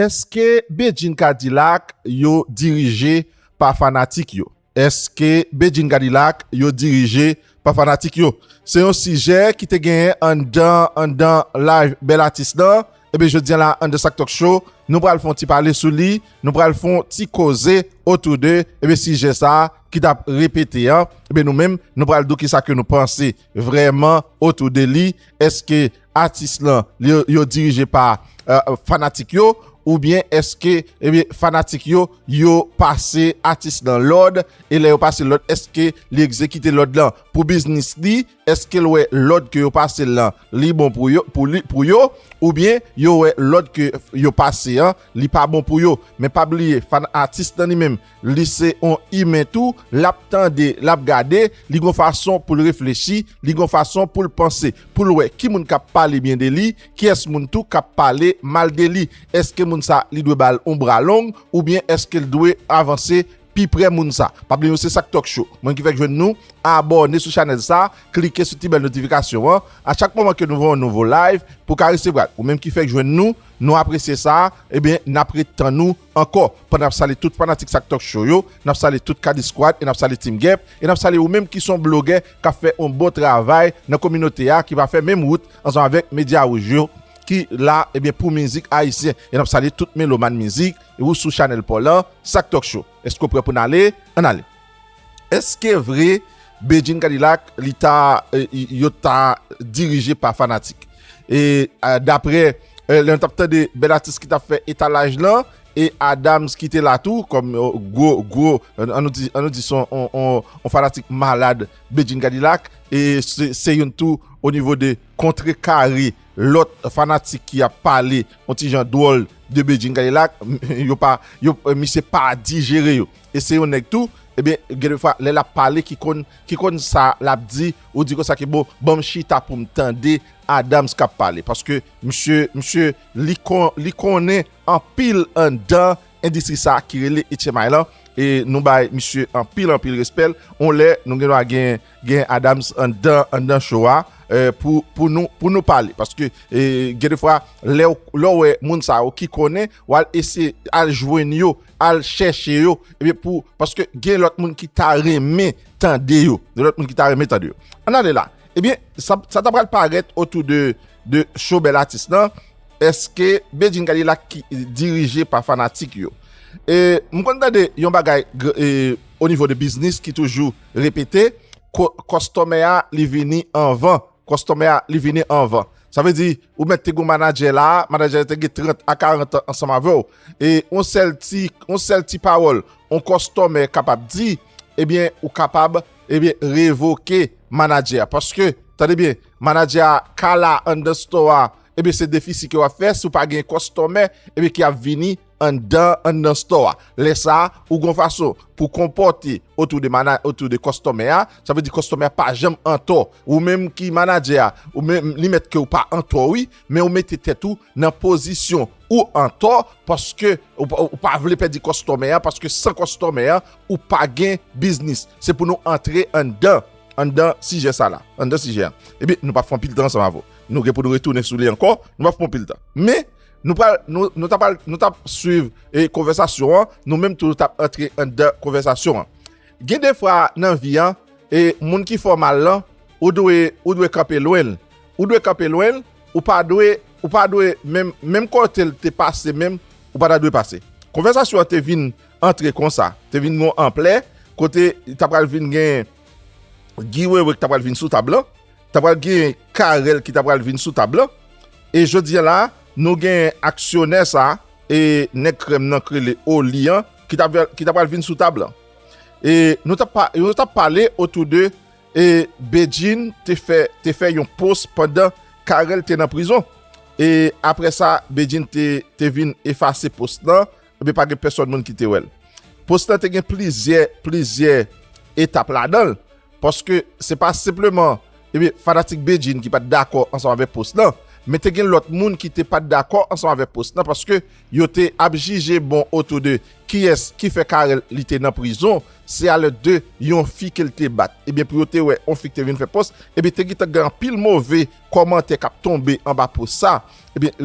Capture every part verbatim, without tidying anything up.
Èske Bedjine Kadilak yo dirije pa fanatik yo? Èske Bedjine Kadilak yo dirije pa fanatik yo? Se yon sijè ki te genyen anndan, anndan live bèl atis lan. Ebyen, jodi a la, anndan Sak Talk Show, nou pral fè yon ti pale sou li, nou pral fè yon ti koze otou de, ebyen, sijè sa a ki t ap repete an. Ebyen, nou menm, nou pral di w kisa ke nou panse vrèman otou de li. Èske atis lan, li, yo dirije pa, euh, fanatik yo, oubyen èske, ebyen, fanatik yo, yo pase atis lan lòd, e lè yo pase lòd, èske li egzekite lòd lan pou biznis li, èske l wè lòd ke yo pase l lan, li bon pou yo, pou li, pou yo, oubyen yo wè lòd ke yo pase an, li pa bon pou yo. Men pa bliye, fan atis lan li menm, li se yon imen tou, l ap tande, l ap gade, li gon fason pou l reflechi, li gon fason pou l panse, pou l wè ki moun k ap pale byen de li, kiyès moun tou k ap pale mal de li. Èske moun sa, li dwe ba l yon bra long, oubyen èske l dwe avanse pi pre moun sa? Pa bliye, nou se Sak Talk Show. Mwen ki fèk jwenn nou, abòne sou chanèl sa, klike sou ti bèl notifikasyon an. A chak moman ke nou voye yon nouvo live, pou ka resevwa l. Ou menm ki fèk jwenn nou, nou apresye sa, ebyen, n ap ret tann ou ankò. Pandan n ap salye tout fanatik Sak Talk Show yo, n ap salye tout Kadi Squad, e n ap salye Team Gep, e n ap salye ou menm ki se yon blogè k ap fè yon bon travay nan kominote a, ki pa fè menm wout ansanm avèk Medya Wouj yo, ki la, ebyen, pou mizik ayisyen. E n ap salye tout melomàn mizik, e ou sou chanèl pa w lan, Sak Talk Show. Èske w prè pou n ale? Ann ale. Èske vre Bedjine Kadilak, li ta, eh, yo ta dirije pa fanatik? E, ah, daprè, eh, lè nou t ap tande bèl atis ki t ap fè etalaj lan, e Adams ki te la tou, kòm, eh, gwo, gwo, an nou di, an nou di se yon, yon, yon, yon fanatik malad Bedjine Kadilak, e se, se youn tou o nivo de kontrekare lòt fanatik ki ap pale yon ti jan dwòl de Bedjine Kadilak, yo pa, yo, misye pa dijere yo. E se yon nèg tou, ebyen, gen de fwa, lè l ap pale, ki konn, ki konn sa l ap di, ou di konsa ke bon, ban m chita pou m tande Adams k ap pale. Paske misye, misye, li kon, li konnen anpil anndan endistri sa ki rele H M I lan. E nou bay misye anpil, anpil respè l. On lè, nou gen dwa gen, gen Adams anndan, anndan show a, eh, pou, pou nou, pou nou pale. Paske, eh, gen de fwa, lè w, lè w wè moun sa yo ki konnen, w al eseye, al jwenn yo, al chèche yo, ebyen pou, paske gen lòt moun ki ta renmen tande yo. Gen lòt moun ki ta renmen tande yo. Ann ale la. Ebyen, sa, sa ta pral parèt otou de, de show bèl atis lan. Èske Bedjine Kadilak ki dirije pa fanatik yo? E, m konn tande yon bagay gr-, e, o nivo de biznis ki toujou repete, ko-, kòstòmè a, li vini anvan. Kòstòmè a, li vini anvan. Sa vle di, ou mèt te gon manadjè la, manadjè a te gen trant a karant an ansanm avè w. E yon sèl ti, yon sèl ti pawòl, yon kòstòmè kapab di, ebyen, ou kapab, ebyen, revoke manadjè a. Paske, tande byen, manadjè a ka la anndan store a, ebyen, se defisi ke w ap fè, si w pa gen kòstòmè, ebyen, ki ap vini anndan, anndan store a. Lè sa a, ou gon fason pou konpòte otou de mana-, otou de kòstòmè a, sa vle di kòstòmè a pa janm antò. Ou menm ki manadjè a, ou menm li mèt ke w pa antò wi, men ou mete tèt ou nan pozisyon ou antò, paske ou pa, ou pa vle pèdi kòstòmè a, paske san kòstòmè a, ou pa gen biznis. Se pou nou antre anndan, anndan sijè sa la, anndan sijè a. Ebyen, nou p ap fè anpil tan ansanm avè w. Nou gen pou nou retounen sou li ankò, nou p ap fè anpil tan. Men, nou pral, nou, nou t ap, nou t ap swiv, e, konvèsasyon an, nou menm tou nou t ap antre anndan konvèsasyon an. Gen de fwa nan vi an, e, moun ki fè w mal lan, ou dwe, ou dwe kanpe lwen l. Ou dwe kanpe lwen l, ou pa dwe, ou pa dwe menm, menm kote l te pase menm, ou pa ta dwe pase. Konvèsasyon an te vin antre konsa, te vin gon anplè, kote ta pral vin gen Guy Wewe ki ta pral vin sou tab lan, ta pral gen Carel ki ta pral vin sou tab lan. E jodi a la, nou gen aksyonè sa, e nèg krèm nan k rele Oli an, ki ta, ki ta pral vin sou tab lan. E nou t ap pa-, nou t ap pale otou de, e Bedjine te fè, te fè yon post pandan Carel te nan prizon. E apre sa, Bedjine te, te vin efase post lan, ebyen pa gen pèsòn moun ki te wè l. Post lan te gen plizyè, plizyè etap ladan l, paske se pa senpleman, ebyen, fanatik Bedjine ki pa t dakò ansanm avèk post lan, Men te gen lòt moun ki te pa t dakò ansanm avèk post lan, paske yo te ap jije bon otou de kiyès ki fè Carel li te nan prizon, se alèd de yon fi ke l te bat. Ebyen, pou yo te wè yon fi ki te vin fè post, ebyen, te gentan gen anpil move kòmantè k ap tonbe anba post sa. Ebyen,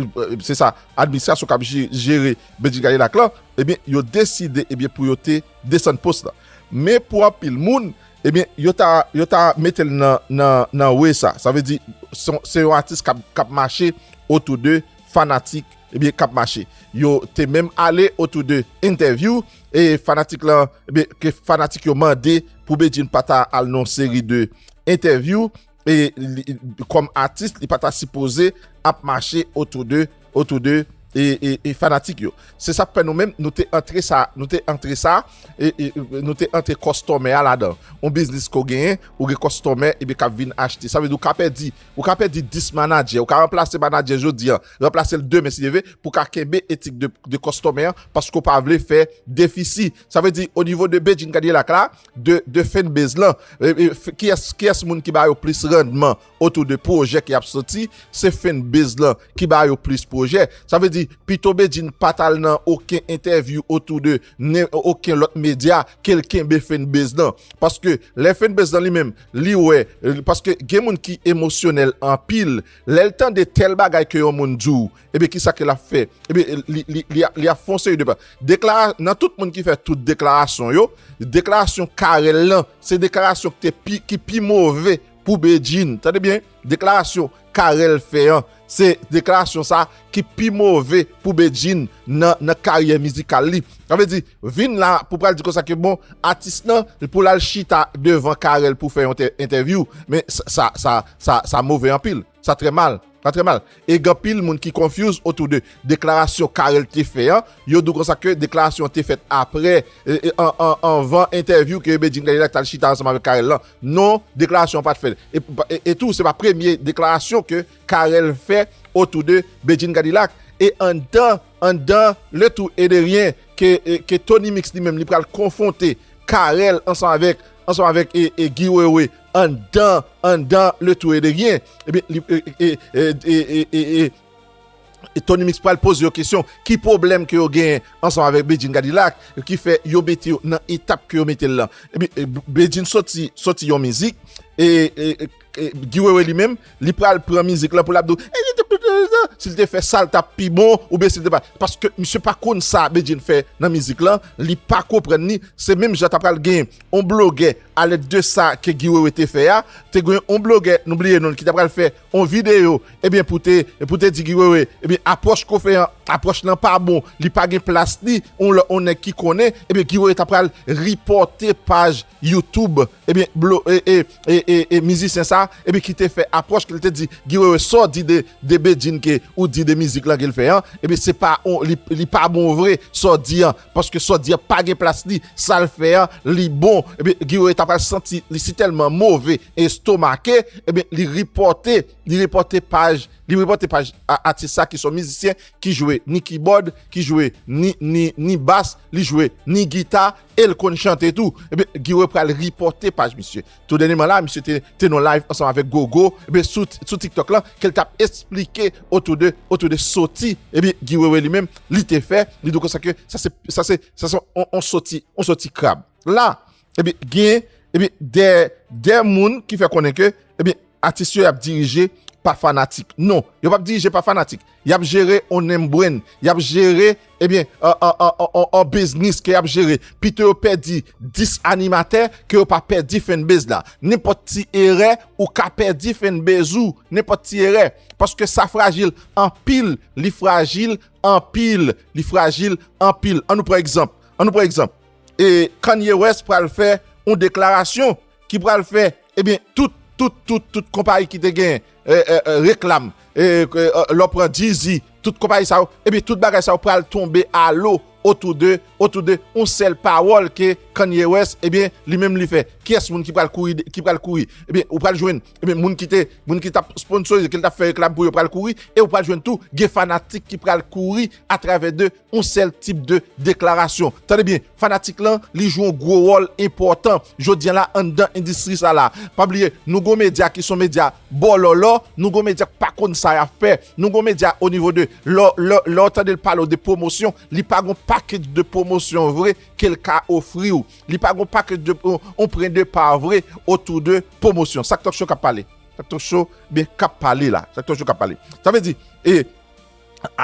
se sa, administrasyon k ap je- jere Bedjine Cadillac lan, ebyen, yo deside, ebyen, pou yo te desann post lan. Men pou anpil moun, ebyen, yo ta, yo ta mete l nan, nan, nan we sa. Sa vle di, se, se yon atis k ap, k ap mache otou de fanatik, ebyen, k ap mache. Yo te menm ale otou de entèvyou, e fanatik lan, ebyen, ke fanatik yo mande pou Bedjine pa ta al nan yon seri de entèvyou, e li- kòm atis, li pa ta sipoze ap mache otou de, otou de e, e, e fanatik yo. Se sa k fè nou menm, nou te antre sa, nou te antre sa, e, e, nou te antre kòstòmè a ladan. Yon biznis ke w genyen, ou gen kòstòmè, ebyen, k ap vin achte. Sa vle di, ou ka pèdi, ou ka pèdi dis manadjè, ou ka ranplase manadjè jodi an, ranplase l demen si Dye vle, pou w ka kenbe etik de, de kòstòmè an, paske w pa vle fè defisi. Sa vle di, o nivo de Bedjine Cadillac la, de, de fanbase lan, e, e, f- kiyès, kiyès moun ki ba yo plis randman otou de pwojè ki ap soti, se fanbase lan ki ba yo plis pwojè. Sa vle di, pito Bedjine pa t al nan okenn entèvyou otou de nen- okenn lòt medya ke l kenbe fanbase lan. Paske lè fanbase lan li menm, li wè, paske gen moun ki emosyonèl anpil, lè l tande tèl bagay ke yon moun di w, ebyen, kisa ke l ap fè? Ebyen, li, li, li, li ap fè yon seri de pa. Deklara- nan tout moun ki fè tout deklarasyon yo, deklarasyon Carel lan, se deklarasyon ki te pi, ki pi move pou Bedjine. Tande byen, deklarasyon Carel fè an, se deklarasyon sa ki pi move pou Bedjine nan, nan karyè mizikal li. Sa vle di, vin la pou pral di konsa ke bon, atis lan, pou l al chita devan Carel pou fè yon te- entèvyou, men sa, sa, sa, sa, sa move anpil. Sa trè mal. Sa trè mal. E gen anpil moun ki confuse otou de deklarasyon Carel te fè an. Yo di w konsa ke deklarasyon an te fèt apre, e, e, an, an, anvan entèvyou ke Bedjine Cadillac t al chita ansanm avèk Carel lan. Non, deklarasyon an pa t fèt. E, e, e tou, se pa premye deklarasyon ke Carel fè otou de Bedjine Cadillac. E anndan, anndan Le Tout et de Rien, ke, e, ke Tony Mix li menm, li pral konfwonte Carel ansanm avèk, ansanm avèk, e, e, Guy Wewe anndan, anndan Le Tout et de Rien. Ebyen, li, e, e, e, e, e, e, e, e Tony Mix pral poze yo kesyon, ki pwoblèm ke yo genyen ansanm avèk Bedjine Cadillac, ki fè yo mete yo nan etap ke yo mete l lan. Ebyen, e, Bedjine soti, soti yon mizik, e, e, e, e, Guy Wewe li menm, li pral pran mizik lan pou l ap di w, e, si l te fè sa, l t ap pi bon, oubyen si l te pa. Paske misye pa konn sa Bedjine fè nan mizik lan, li pa konprann li, se menm jan ta pral gen yon blogè alèd de sa ke Guy Wewe te fè a, te gen yon blogè, nou bliye non l, ki ta pral fè yon videyo, ebyen, pou te, pou te di Guy Wewe, ebyen, apwòch ke w fè an, apwòch lan pa bon, li pa gen plas li, yon lò, yon nèg ki konnen, ebyen, Guy Wewe ta pral ripòte paj YouTube, ebyen, blo, e, e, e, e, e mizisyen sa, ebyen, ki te fè apwòch ke l te di Guy Wewe sa w di de, de Bedjine ke ou di de mizik lan ke l fè an, ebyen, se pa, on, li, li pa bon vre, sa w di an, paske sa w di an pa gen plas li, sa l fè an, li bon, ebyen, Guy Wewe ta pral santi li si tèlman move, estomake, ebyen, li ripòte, li ripòte paj, li ripòte paj a- atis sa ki se yon mizisyen ki jwe ni kibòd, ki jwe ni, ni, ni bas, li jwe ni gita, e l konn chante tou. Ebyen, Guy Wewe pral ripòte paj misye. Tou dènyèman la, misye te, te nan live ansanm avèk Gogo, ebyen, sou, sou TikTok lan, ke l t ap esplike otou de, otou de soti, ebyen, Guy Wewe li menm, li te fè, li di konsa ke sa se, sa se, sa se on, on soti, on soti krab. La, ebyen, gen, ebyen, de, de moun ki fè konnen ke, ebyen, atis yo y ap dirije pa fanatik. Non, yo p ap dirije pa fanatik. Y ap jere on name brand. Y ap jere, ebyen, an, an, an, an, an biznis ke y ap jere. Pito yo pèdi dis animatè ke yo pa pèdi fanbase la. Nenpòt ti erè, ou ka pèdi fanbase ou. Nenpòt ti erè. Paske sa frajil anpil, li frajil anpil, li frajil anpil. Ann nou pran egzanp. Ann nou pran egzanp. E Kanye West pral fè yon deklarasyon ki pral fè, ebyen, tout, tout, tout, tout konpayi ki te gen, e, e, e, reklam, e, e, e, lè w pran Jeezy, tout konpayi sa yo, ebyen, tout bagay sa yo pral tonbe alo otou de, otou de yon sèl pawòl ke Kanye West, ebyen, li menm li fè. Kiyès moun ki pral kouri, ki pral kouri? Ebyen, ou pral jwenn, ebyen, moun ki te, moun ki t ap sponsorize, ki l t ap fè reklam pou yo pral kouri, e ou pral jwenn tou, gen fanatik ki pral kouri atravè de yon sèl tip de deklarasyon. Tande byen, fanatik lan, li jwe yon gwo wòl enpòtan jodi a la anndan endistri sa la. Pa bliye, nou gon medya ki son medya bòlòlò, nou gon medya k pa konn sa y ap fè, nou gon medya o nivo de, lè, lè, lè w tande l pale w de pwomosyon, li pa gon package de pwomosyon vre ke l ka ofri w. Li pa gon package de, on, on pren de pa vre otou de pwomosyon. Sa k Talk Show k ap pale. Sa k Talk Show, byen, k ap pale la. Sa k Talk Show k ap pale. Sa vle di, e,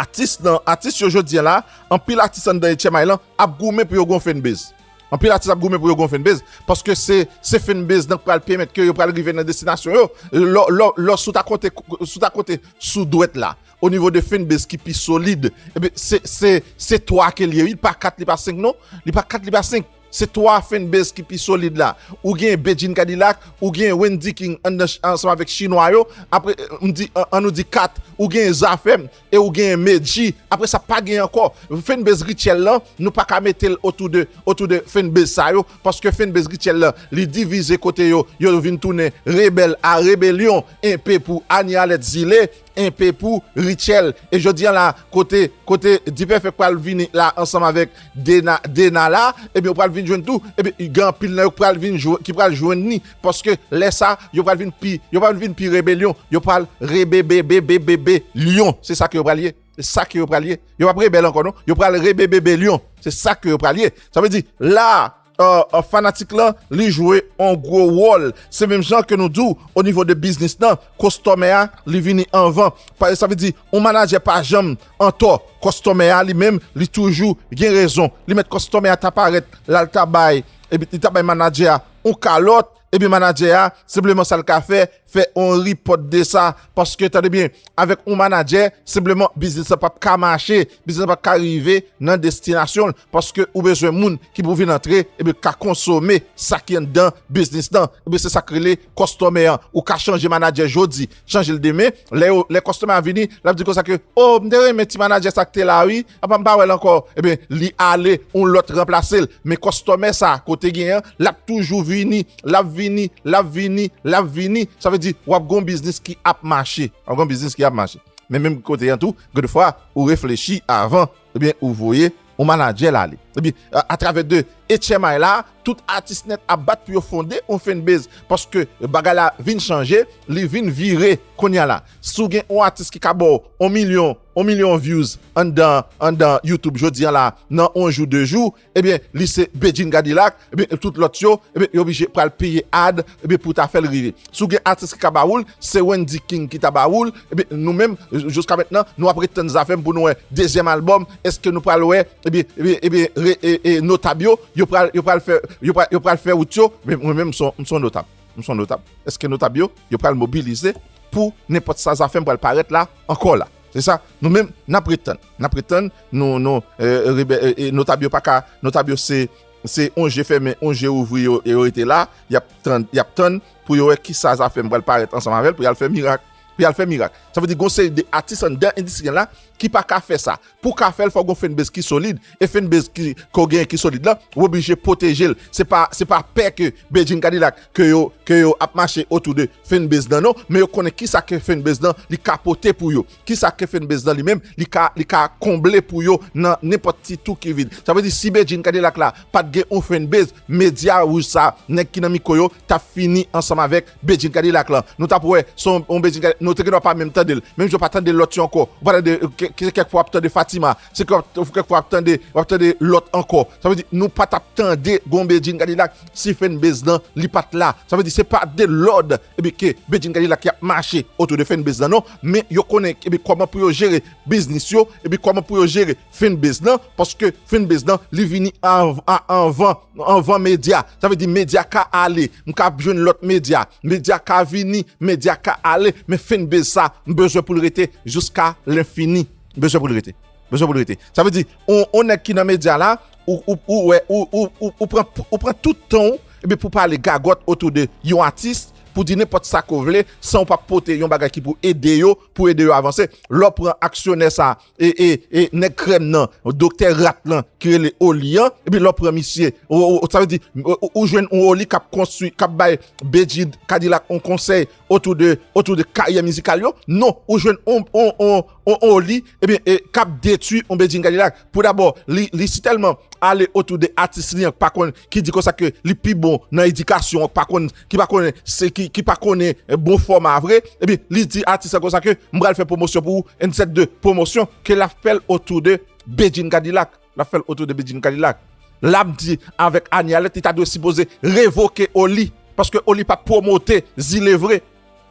atis nan, atis yo jodi a la, anpil atis anndan H M I lan ap goumen pou yo gon fanbase. Anpil atis ap goumen pou yo gon fanbase, paske se, se fanbase nan k pral pèmèt ke yo pral rive nan destinasyon yo. Lò, lò, lò, si w ta konte, si w ta konte sou dwèt la, o nivo de fanbase ki pi solid, ebyen, se, se, se twa ke l ye, wi, li pa kat, li pa senk non, li pa kat, li pa senk. Se twa fanbase ki pi solid la. Ou gen Bedjine Cadillac, ou gen Wendy King anndan ch-, ansanm avèk Chinwa yo. Apre, m di, an, an nou di kat, ou gen Zafèm e ou gen Medjy. Apre sa, pa gen ankò. Fanbase Rutshelle lan, nou pa ka mete l otou de, otou de fanbase sa yo, paske fanbase Rutshelle lan, li divize kote yo, yo vin tounen rebèl a rebelyon, enpe pou Anie Alerte Zile, enpe pou Rutshelle. E jodi a la, kote, kote D-Perfect pral vini la ansanm avèk Dena, Dena la, ebyen, yo pral vin jwenn tou, ebyen, gen anpil nan yo pral vin jwe, ki pral jwenn li, paske lè sa, yo pral vin pi, yo pral vin pi rebelyon, yo pral rebebebebebebelyon. Se sa ke yo pral ye. Se sa ke yo pral ye. Yo p ap rebèl ankò, non. Yo pral rebebebelyon. Se sa ke yo pral ye. Sa vle di, la, euh, euh, fanatik lan, li jwe yon gwo wòl. Se menm jan ke nou di w, o nivo de biznis lan, kòstòmè a, li vini anvan. Pa, sa vle di, yon manadjè pa janm antò. Kòstòmè a, li menm, li toujou gen rezon. Li mèt kòstòmè a ta parèt, l al ta bay, epi li ta bay manadjè a yon kalòt, epi manadjè a, senpleman sa l ka fè, fè yon report de sa, paske, tande byen, avèk yon manadjè, senpleman, biznis lan p ap ka mache, biznis lan p ap ka rive nan destinasyon l, paske ou bezwen moun ki pou vin antre, epi ka konsome sa ki anndan biznis lan. Epi se sa k rele kòstòmè an. Ou ka chanje manadjè jodi, chanje l demen, lè yo, lè kòstòmè a vini, l ap di konsa ke, "O, m te renmen ti manadjè sa k te la, wi, apa m pa wè l ankò." Ebyen, li ale, yon lòt ranplase l. Men kòstòmè sa, kote genyen an, l ap toujou vini, l ap vini, l ap vini, l ap vini. Sa vle di, w ap gon biznis ki ap mache. W ap gon biznis ki ap mache. Men menm kote an tou, gen de fwa, ou reflechi avan, ebyen, ou voye yon manadjè l ale. Ebyen, a, atravè de H M I la, tout atis nèt ap bat pou yo fonde yon fanbase, paske bagay la vin chanje, li vin vire kounye a la. Si w gen yon atis ki ka ba w yon milyon, yon milyon views anndan, anndan YouTube jodi a la, nan yon jou, de jou, ebyen, li se Bedjine Cadillac, ebyen, tout lòt yo, ebyen, yo oblije pral peye ad, ebyen, pou ta fè l rive. Si w gen atis ki ka ba ou l, se Wendy King ki ta ba ou l, ebyen, nou menm, jiska mentnan, nou ap ret tann Zafèm pou nou wè dezyèm albòm, èske nou pral wè, ebyen, ebyen, ebyen, re, e, e, notab yo, yo pral, yo pral fè, yo pral, yo pral fè wout yo, men mwen menm, m se yon, m se yon notab. M se yon notab. Èske notab yo, yo pral mobilize pou nenpòt sa Zafèm pral parèt la, ankò la? Se sa, nou menm, n ap ret tann. N ap ret tann, nou, nou, e, rebè-, e, e, notab yo pa ka, notab yo se, se yon je fèmen, yon je ouvri yo, yo rete la, y ap tann, y ap tann pou yo wè kisa Zafèm pral parèt ansanm avè l, pou y al fè mirak, pou y al fè mirak. Sa vle di, gon seri de atis anndan endistri an la ki pa ka fè sa. Pou w ka fè l, fò w gon fanbase ki solid. E fanbase ki, ke w genyen ki solid lan, w oblije pwoteje l. Se pa, se pa pè ke Bedjine Cadillac, ke yo, ke yo ap mache otou de fanbase lan, non. Men yo konnen kisa ke fanbase lan, li ka pote pou yo. Kisa ke fanbase lan li menm, li ka, li ka konble pou yo nan nenpòt ti tou ki vid. Sa vle di, si Bedjine Cadillac la pa t gen yon fanbase, medya wouj sa, nèg ki nan mikwo yo, t ap fini ansanm avèk Bedjine Cadillac lan. Nou t ap wè, se yon, yon Bedjine Cadillac, nou te gen dwa pa menm tande l. Menm jan w pa tande lòt yo ankò. Ou pa tande, ke, ke, kèk fwa w ap tande Fatima. Se kèk, kèk fwa w ap tande, w ap tande lòt ankò. Sa vle di, nou pa t ap tande gon Bedjine Cadillac si fanbase lan, li pa t la. Sa vle di, se pa de lòd, epi ke Bedjine Cadillac y ap mache otou de fanbase lan, non. Men yo konnen, epi kòman pou yo jere biznis yo, epi kòman pou yo jere fanbase lan, paske fanbase lan, li vini av-, a-, anvan, anvan medya. Sa vle di medya ka ale, m ka jwenn lòt medya, medya ka vini, medya ka ale, men fanbase sa, m bezwen pou l rete jiska lenfini. M bezwen pou l rete. M bezwen pou l rete. Sa vle di, on, on nèg ki nan medya la, ou, ou, ou, wè, ou, ou, ou, ou pran, ou pran tout tan w, epi pou pale gagòt otou de yon atis, pou di nenpòt sa ke w vle, san w pa pote yon bagay ki pou ede yo, pou ede yo avanse. Lè w pran aksyonè sa, e, e, e nèg krèm nan, doktè rat lan, ki rele Oli an, epi lè w pran misye, ou, ou, ou, sa vle di, ou, ou, ou jwenn yon Oli k ap konstwi, k ap bay Bedjine Cadillac yon konsèy otou de, otou de karyè mizikal yo. Non, ou jwenn yon, yon, yon, yon Oli, ebyen, e, k ap detwi yon Bedjine Cadillac. Pou dabò, li, li si tèlman ale otou de atis li an, k pa konn, ki di konsa ke li pi bon nan edikasyon an, k pa konn, ki pa konnen, se ki, ki pa konnen, e, bon fòma vre, ebyen, li di atis lan konsa ke m pral fè pwomosyon pou ou, yon sèt de pwomosyon ke l ap fè l otou de Bedjine Cadillac. L ap fè l otou de Bedjine Cadillac. L ap di avèk Annie Alerte, li ta dwe sipoze revoke Oli. Paske Oli pa pwomote Zile vre.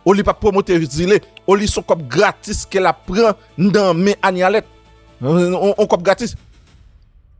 Oli pa pwomote Zile. Oli se yon kòb gratis ke l ap pran nan men Annie Alerte. Yon, yon, yon kòb gratis.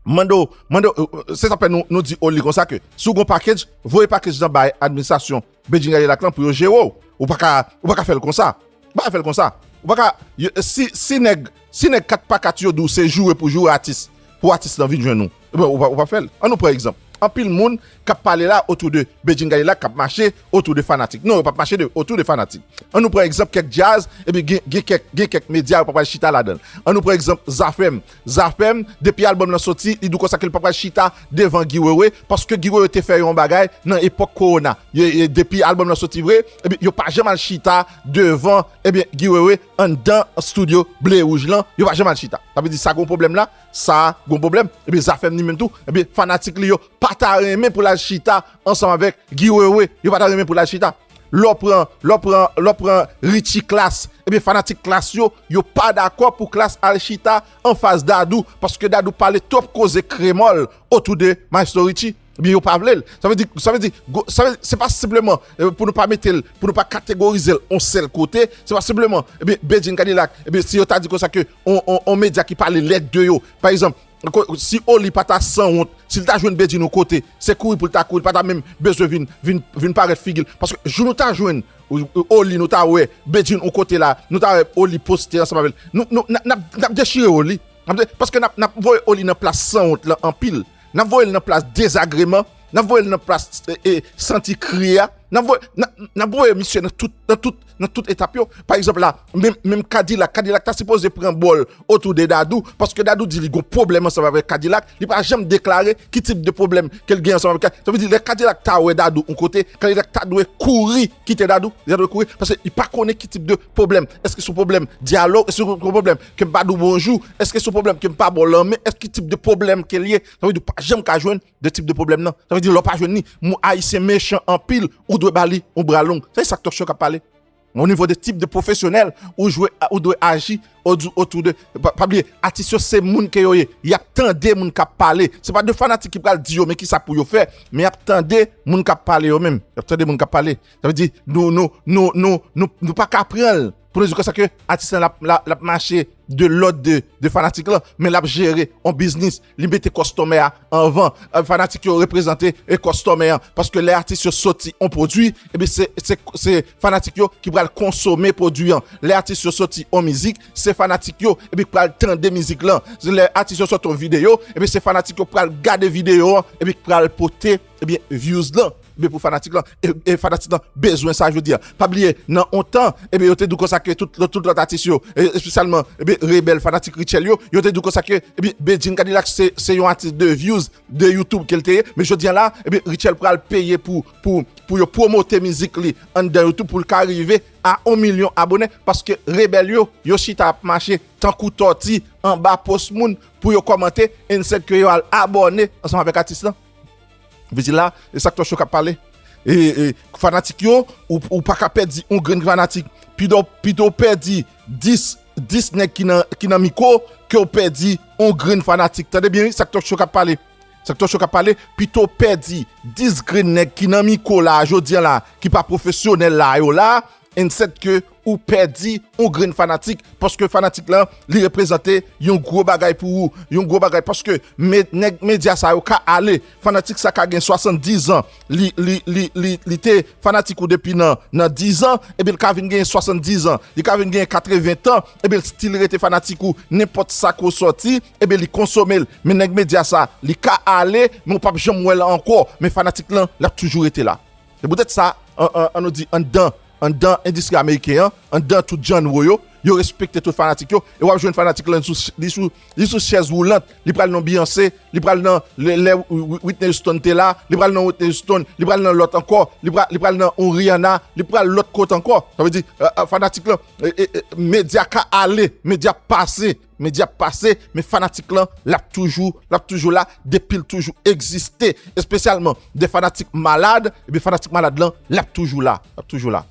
Mande w, mande w, se sa fè nou, nou di Oli konsa ke si w gon package, voye package lan bay administrasyon Bedjine Cadillac lan pou yo jere w. Ou pa ka, ou pa ka fè l konsa. Ou pa ka fè l konsa. Ou pa ka, yo, si, si nèg, si nèg kat pa kat yo di w se joure pou joure atis, pou atis lan vin jwenn ou, ebyen, ou pa, ou pa fè l. Ann nou pran egzanp. Anpil moun k ap pale la otou de Bedjine Cadillac k ap mache otou de fanatik. Non, yo p ap mache de, otou de fanatik. Ann nou pran egzanp kèk djaz, epi gen, gen kèk, gen kèk medya yo p ap al chita ladan l. Ann nou pran egzanp Zafèm. Zafèm, depi albòm lan soti, li di w konsa ke l p ap al chita devan Guy Wewe, paske Guy Wewe te fè yon bagay nan epòk kowona. Ye, ye, depi albòm lan soti vre, epi yo pa janm al chita devan, ebyen, Guy Wewe anndan estidyo ble wouj lan, yo pa janm al chita. Sa vle di sa gon pwoblèm la, sa gon pwoblèm. Ebyen, Zafèm li menm tou, ebyen, fanatik li yo pa ta renmen pou l al chita ansanm avèk Guy Wewe. Yo pa ta renmen pou l al chita. Lè w pran, lè w pran, lè w pran Richie Class, ebyen, fanatik Class yo, yo pa dakò pou Class al chita anfas Dadou, paske Dadou pale twòp koze kremòl otou de Maestro Richie. Ebyen, yo pa vle l. Sa vle di, sa vle di, go- sa vle, se pa senpleman, e, pou nou pa mete l, pou nou pa kategorize l yon sèl kote, se pa senpleman, ebyen, Bedjine Cadillac, ebyen, si yo ta di konsa ke on, on, on medya ki pale lèd de yo, pa egzanp, ko- si Oli pa ta sanwont, si l ta jwenn Bedjine yon kote, se kouri pou l ta kouri, l pa ta menm bezwen vin, vin, vin parèt figi l. Paske jou nou ta jwenn, ou- ou- Oli, nou ta wè Bedjine yon kote la, nou ta wè Oli poste ansanm avè l. Nou, nou, n ap, n ap, n ap dechire Oli. N ap de- paske n ap, n ap voye Oli nan plas sanwont lan anpil. N ap voye l nan plas dezagreman. N ap voye l nan plas, e, e, santi kriye a. N ap voye, n ap, n ap voye misye nan tout, nan tout, nan tout etap yo. Pa egzanp la, menm, menm Kadilak, Kadilak ta sipoze pran bòl otou de Dadou, paske Dadou di li gon pwoblèm ansanm avèk Kadilak, li pa janm deklare ki tip de pwoblèm ke l gen ansanm avèk Kadilak. Sa vle di, lè Kadilak ta wè Dadou yon kote, Kadilak ta dwe kouri kite Dadou, li ta dwe kouri, paske li pa konnen ki tip de pwoblèm. Èske se yon pwoblèm dyalòg, èske se yon pwoblèm ke m pa di w bonjou, èske se yon pwoblèm ke m pa ba w lanmen, èske ki tip de pwoblèm ke l ye? Sa vle di, w pa janm ka jwenn de tip de pwoblèm nan. Sa vle di, lè w pa jwenn li, moun ayisyen mechan anpil, ou dwe ba li yon bra long. Se sa k Talk Show k ap pale. O nivo de tip de pwofesyonèl, ou jwe, ou dwe aji otou, otou de, pa, pa bliye, atis yo se moun ke yo ye. Y ap tande moun k ap pale. Se pa de fanatik ki pral di yo men kisa pou yo fè, men y ap tande moun k ap pale yo menm. Y ap tande moun k ap pale. Sa vle di, nou, nou, nou, nou, nou, nou pa ka pran l pou nou di konsa ke atis lan l ap, l ap, l ap mache de lòd de, de fanatik lan, men l ap jere yon biznis. Li mete kòstòmè a anvan. E, fanatik yo reprezante e kòstòmè an. Paske lè atis yo soti yon pwodui, ebyen se, se, se fanatik yo ki pral konsome pwodui an. Lè atis yo soti yon mizik, se fanatik yo, ebyen, ki pral tande mizik lan. Lè atis yo soti yon videyo, ebyen, se fanatik yo pral gade videyo an, ebyen, ki pral pote, ebyen, views lan. Ebyen, pou fanatik lan, e, e fanatik lan bezwen sa jodi a. Pa bliye, nan yon tan, ebyen, yo te di w konsa ke tout, tout lòt atis yo, e, espesyalman, ebyen, Rebèl, fanatik Rutshelle yo, yo te di w konsa ke, ebyen, Bedjine Kadilak se, se yon atis de views, de YouTube ke l te ye. Men jodi a la, ebyen, Rutshelle pral peye pou, pou, pou yo pwomote mizik li anndan YouTube pou l ka rive a yon milyon abone, paske Rebèl yo, yo chita ap mache tankou tòti anba pòs moun pou yo kòmante, and sèt ke yo al abòne ansanm avèk atis lan. Vle di la, e sa k Talk Show k ap pale. E, e, fanatik yo, ou, ou pa ka pèdi yon grenn fanatik. Pito, pito w pèdi dis, dis nèg ki nan, ki nan mikwo, ke w pèdi yon grenn fanatik. Tande byen, wi, sa k Talk Show k ap pale. Sa k Talk Show k ap pale, pito w pèdi dis grenn nèg ki nan mikwo la, jodi a la, ki pa pwofesyonèl la, yo la, and sèt ke ou pèdi yon grenn fanatik, paske fanatik lan, li reprezante yon gwo bagay pou ou, yon gwo bagay, paske me-, nèg medya sa yo ka ale, fanatik sa ka gen swasanndizan, li, li, li, li, li te fanatik ou depi nan, nan dizan, ebyen, l ka vin gen swasanndizan, li ka vin gen katreven tan, ebyen, l still rete fanatik ou, nenpòt sa ke w sòti, ebyen, li konsome l. Men nèg medya sa, li ka ale, men w p ap janm wè l ankò, men fanatik lan, l ap toujou rete la. Se poutèt sa, an, an, an nou di anndan, anndan endistri ameriken an, anndan tout janwo yo, yo respekte tout fanatik yo, e w ap jwenn fanatik lan sou, li sou, li sou chèz woulant, li pral nan Beyoncé, li pral nan lè, lè Whitney Houston te la, li pral nan Whitney Houston, li pral nan lòt ankò, li pral, li pral nan yon Rihanna, li pral lòt kote ankò. Sa vle di, euh, euh, fanatik lan, e, e, e, medya ka ale, medya pase, medya pase, men fanatik lan, l ap toujou, l ap toujou la, depi l toujou egziste, espesyalman de fanatik malad, epi fanatik malad lan, l ap toujou la, l ap toujou la,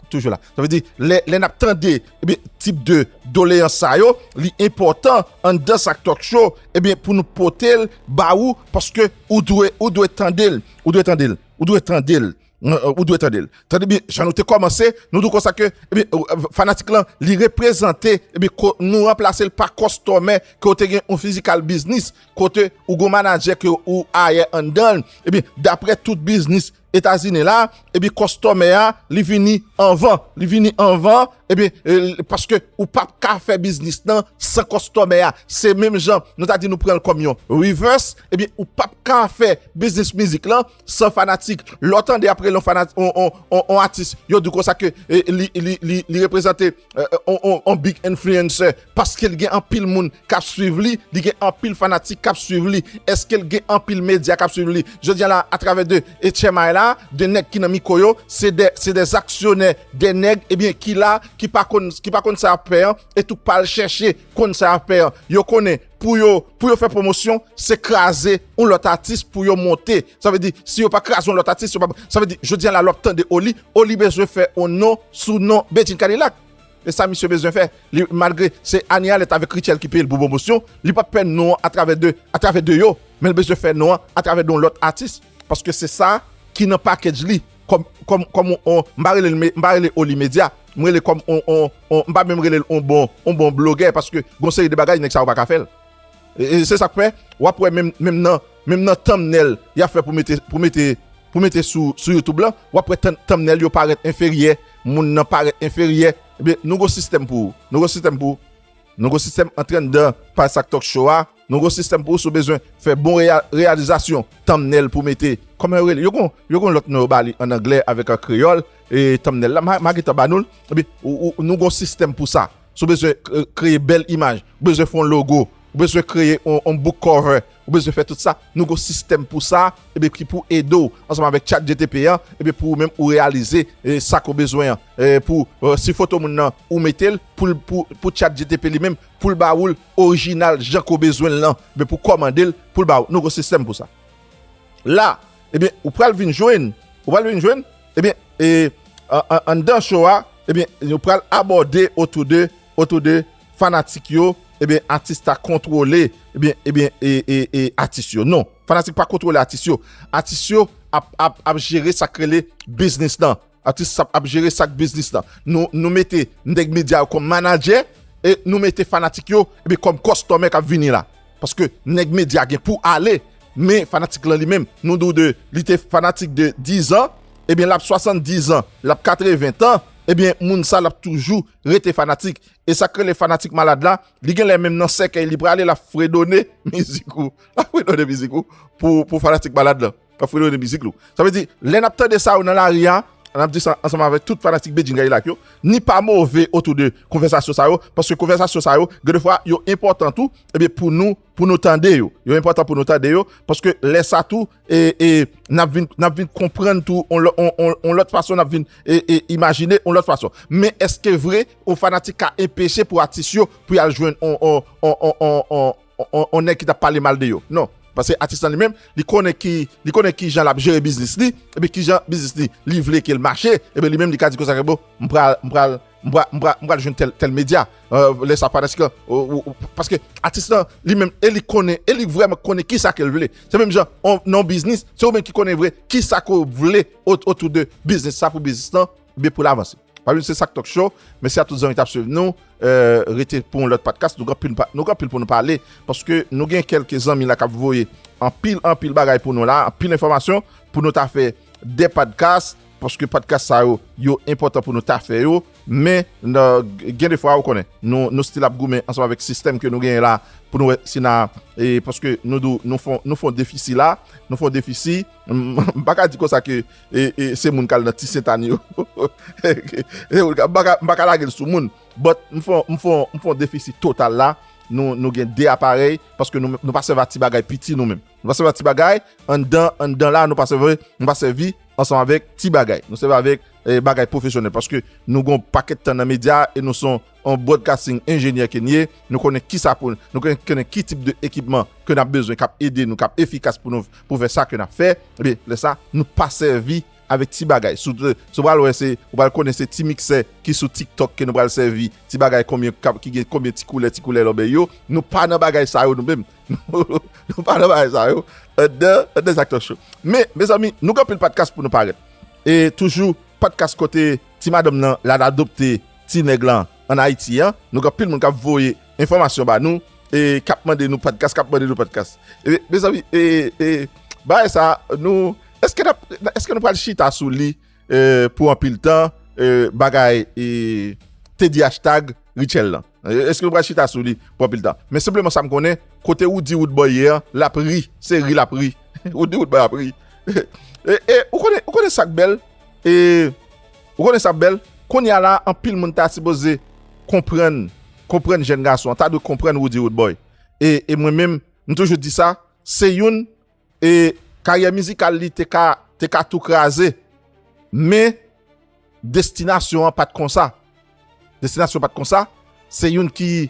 toujou la. Sa vle di, lè, lè n ap tande, ebyen, tip de doleyans sa yo, li enpòtan anndan sak talk show, ebyen, pou nou pote l ba ou, paske ou dwe, ou dwe tande l, ou dwe tande l, ou dwe tande l. Ou dwe tande l. Tande byen, jan nou te kòmanse, nou di w konsa ke, ebyen, fanatik lan, li reprezante, ebyen, nou ranplase l pa kòstòmè ke w te gen yon fizikal biznis, kote ou gon manadjè ke ou ayè anndan l, ebyen, daprè tout biznis Etazini la, ebyen, kòstòmè a, li vini anvan, li vini anvan, ebyen, paske ou p ap ka fè biznis lan san kòstòmè a. Se menm jan, nou ta di nou pran l kòm yon reverse, ebyen, ou p ap ka fè biznis mizik lan san fanatik. Lè w tande ap rele yon fanatik, on, on, on, on atis, yo di w konsa ke, e, li, li, li, li reprezante, e, e, on, on, on big influencer, paske l gen anpil moun k ap swiv li, li gen anpil fanatik k ap swiv li. Èske l gen anpil medya k ap swiv li? Jodi a la, atravè de H M I la, de nèg ki nan mikwo yo, se de, se de aksyonè, de nèg, ebyen, ki la, ki pa konn, ki pa konn sa y ap fè an, e tou k pa al chèche konn sa y ap fè an. Yo konnen, pou yo, pou yo fè pwomosyon, se kraze yon lòt atis pou yo monte. Sa vle di, si yo pa kraze yon lòt atis, yo pa, sa vle di, jodi a la, lè w ap tande Oli, Oli bezwen fè yon non sou non Bedjine Cadillac. E sa misye bezwen fè. Li, malgre se Annie Alerte avèk Rutshelle ki peye l pou pwomosyon, li p ap fè non an atravè de, atravè de yo, men l bezwen fè non an atravè de yon lòt atis. Paske se sa ki nan package li. Kòm, kòm, kòm on, on, m pa rele l me-, m pa rele Oli Medya. M rele kòm on, on, on, m pa menm rele l on bon, on bon blogè, paske gon seri de bagay nèg sa yo pa ka fè l. E, e se sa k fè, w ap wè menm, menm nan, menm nan thumbnail y ap fè pou mete, pou mete, pou mete sou, sou YouTube lan, w ap wè tan-, thumbnail yo parèt enferyè, moun nan parèt enferyè. Ebyen, nou gon sistèm pou ou. Nou gon sistèm pou ou. Nou gon sistèm antre anndan paj sak talk show a. Nou gon sistèm pou ou si w bezwen fè bon reya-, reyalizasyon thumbnail pou mete. Kòman yo rele? Yo gon, yo gon lòt non yo ba li ann anglè avèk an kreyòl, e thumbnail la, m a, m a gentan ba nou l. Ebyen, ou, ou, nou gon sistèm pou sa. Si w bezwen, e, kreye bèl imaj, ou bezwen fè yon logo, ou bezwen kreye yon, yon book cover, ou bezwen fè tout sa, nou gon sistèm pou sa, ebyen, ki pou ede w, ansanm avèk ChatGPT an, ebyen, pou ou menm ou reyalize, e, sa ke w bezwen an. E, pou, e, si foto moun nan, ou mete l, pou, pou, pou ChatGPT li menm, pou l ba ou l orijinal jan ke w bezwen l lan, ebyen, pou kòmande l, pou l ba ou. Nou gon sistèm pou sa. La, ebyen, ou pral vin jwenn, ou pral vin jwenn, ebyen, e, an, an, anndan show a, ebyen, nou pral abòde otou de, otou de fanatik yo, ebyen, atis ta kontwole, ebyen, ebyen, e, e, e, atis yo. Non, fanatik pa kontwole atis yo. Atis yo ap, ap, ap jere sa k rele biznis lan. Atis ap, ap jere sak biznis lan. Nou, nou mete nèg medya yo kòm manadjè e nou mete fanatik yo, ebyen, kòm kòstòmè k ap vini la. Paske nèg medya gen pou ale, men fanatik lan li menm, nou di w de, li te fanatik de diz an, ebyen, l ap swasanndiz an, l ap katreven tan, ebyen, moun sa l ap toujou rete fanatik. E sa k rele fanatik malad la, li genlè menm nan sèkèy, li prale, l ap fredone mizik ou. L ap fredone mizik ou pou, pou fanatik malad lan. K ap fredone mizik li. Sa vle di, lè n ap tande sa yo nan lari a, n ap di sa ansanm avèk tout fanatik Bedjine Cadillac yo, ni pa move otou de konvèsasyon sa yo, paske konvèsasyon sa yo, gen de fwa, yo enpòtan tou, ebyen, pou nou, pou nou tande yo. Yo enpòtan pou nou tande yo, paske lè sa tou, e, e, n ap vin, n ap vin konprann tou, on lò-, on, on, on lòt fason, n ap vin, e, e, imajine on lòt fason. Men èske vre, on fanatik ka enpeche pou atis yo, pou y al jwenn on, on, on nèg ki t ap pale mal de yo? Non. Paske atis lan li menm, li konnen ki, li konnen ki jan l ap jere biznis li, epi ki jan biznis li, li vle ke l mache, epi li menm li ka di konsa ke bon, m pral, m pral, m pral, m pral, m pral jwenn tèl, tèl medya. Euh, lè sa pa nan sikan, ou, ou, ou, paske atis lan, li menm, e li konnen, e li vrèman konnen ki sa ke l vle. Se menm jan, on, nan biznis, se ou menm ki konnen vre ki sa ke w vle o-, otou de biznis sa pou biznis lan, byen pou l avanse. Pami se sa k Talk Show. Mèsi a tout zanmi k ap swiv nou. Euh, rete pou yon lòt podcast. Nou gen anpil pa-, nou gen anpil pou nou pale. Paske nou gen kèlke zanmi la k ap voye anpil, anpil bagay pou nou la, anpil enfòmasyon pou nou ta fè de podcast. paske podcast sa yo, yo enpòtan pou nou ta fè yo, men gen de fwa ou konnen, nou, nou still ap goumen ansanm avèk sistèm ke nou genyen la, pou nou wè si na, e, paske nou, nou, nou fon, nou fon defisi la, nou fon defisi, m pa ka di konsa ke e, e, se moun k al nan Ti Sentani yo. M pa ka, m pa ka lage l sou moun. But m fon, m fon, m fon defisi total la. Nou, nou gen de aparèy, paske nou, nou pa sèvi a ti bagay piti nou menm. Nou pa sèvi a ti bagay, anndan, anndan la, nou pa sèvi, nou pa sèvi ansanm avèk ti bagay. Nou sèvi avèk, e, bagay pwofesyonèl, paske nou gon pakèt tan nan medya e nou son yon broadcasting enjenyè ke n ye, nou konnen ki sa pou, nou konnen, konnen ki tip de ekipman ke n ap bezwen, k ap ede nou, k ap efikas pou nou, pou fè sa ke n ap fè, ebyen, lè sa, nou pa sèvi avèk ti bagay. Si w, si w pral wè se, ou pral konnen se ti miksè ki sou TikTok ke nou pral sèvi, ti bagay konbyen, k ap, ki gen konbyen ti koulè, ti koulè lòbèy yo, nou pa nan bagay sa yo nou menm. Nou pa nan bagay sa yo. Anndan, anndan Zaktan Show. Men, mezanmi, nou gen anpil podcast pou nou parèt. E toujou, podcast kote ti madanm nan, l al adopte ti nèg lan ann Ayiti an. Nou gen anpil moun k ap voye enfòmasyon ba nou, e k ap mande nou podcast, k ap mande nou podcast. E, mezanmi, e, e, bagay sa, nou, èske n ap, èske nou pral chita sou li, e, pou anpil tan, e, bagay, e, T D H tag Rutshelle lan? E, èske nou pral chita sou li pou anpil tan? Men senpleman sa m konnen, kote Roody Roodboy ye an, l ap ri, se ri l ap ri. Roody Roodboy ap ri. E, e, ou konnen, ou konnen sa k bèl? E, ou konnen sa k bèl? Kounye a la, anpil moun ta sipoze konprann, konprann jèn gason an, ta dwe konprann Roody Roodboy. E, e mwen menm, m toujou di sa, se youn, e, karyè mizikal li te ka, te ka tou kraze. Men, destinasyon an pa t konsa. Destinasyon pa t konsa. Se youn ki,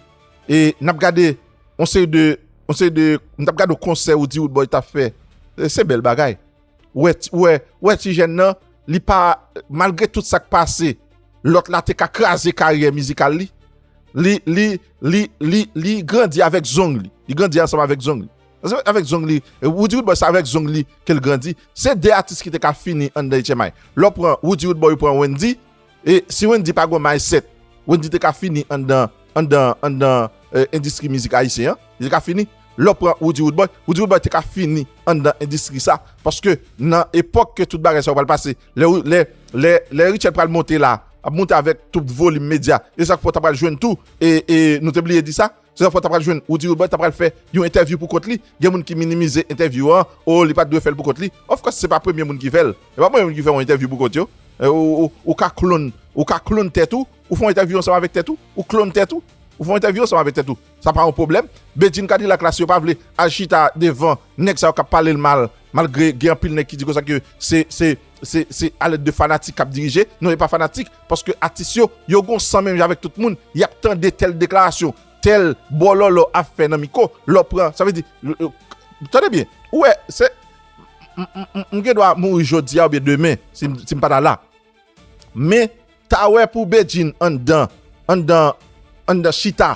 e, n ap gade, on seri de, on seri de, n ap gade yon konsè Roody Roodboy t ap fè. E, se bèl bagay. Ou wè, ti- ou wè, ou wè ti jèn nan, li pa, malgre tout sa k pase, lòt la te ka kraze karyè mizikal li. Li, li, li, li, li grandi avèk zong li. Li grandi ansanm avèk zong li. Ansanm avèk zong li, e, Roody Roodboy se avèk zong li ke l grandi. Se de atis ki te ka fini anndan H M I. Lè w pran Roody Roodboy, ou pran Wendy, e si Wendy pa gen mindset, Wendy te ka fini anndan, anndan, anndan, e, endistri mizik ayisyen an. Li te ka fini. Lè w pran Roody Roodboy, Roody Roodboy te ka fini anndan endistri sa. Paske nan epòk ke tout bagay sa yo pral pase, lè, lè, lè, lè Rutshelle pral monte la, ap monte avèk tout volim medya. E sa k fè w ta pral jwenn tou, e, e nou te bliye di sa, se sa k fè w ta pral jwenn Roody Roodboy ta pral fè yon entèvyou pou kont li. Gen moun ki minimize entèvyou an, o, li pa t dwe fè l pou kont li. Of course, se pa premye moun ki fè l. Se pa premye moun ki fè yon entèvyou pou kont yo. E, ou, ou, ou ka klon, ou ka klon tèt ou, ou fè yon entèvyou ansanm avèk tèt ou, ou klon tèt ou, ou fè yon entèvyou ansanm avèk tèt ou. Sa pa yon pwoblèm. Bedjine Kadilak la, si yo pa vle al chita devan nèg sa yo k ap pale l mal, malgre gen anpil nèg ki di konsa ke se, se, se, se alèd de fanatik k ap dirije. Non, e pa fanatik, paske atis yo, yo gon san menm jan avèk tout moun, y ap tande tèl deklarasyon, tèl bòlòlò ap fè nan mikwo, lè w pran, sa vle di, l- l- tande byen, ou wè, se, m- m- m- m gen dwa mouri jodi a oubyen demen, si m- si m pa ta la. Men, ta wè pou Bedjine anndan, anndan, anndan chita,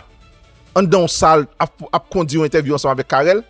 anndan yon sal, ap, ap kondi yon entèvyou ansanm avèk Carel,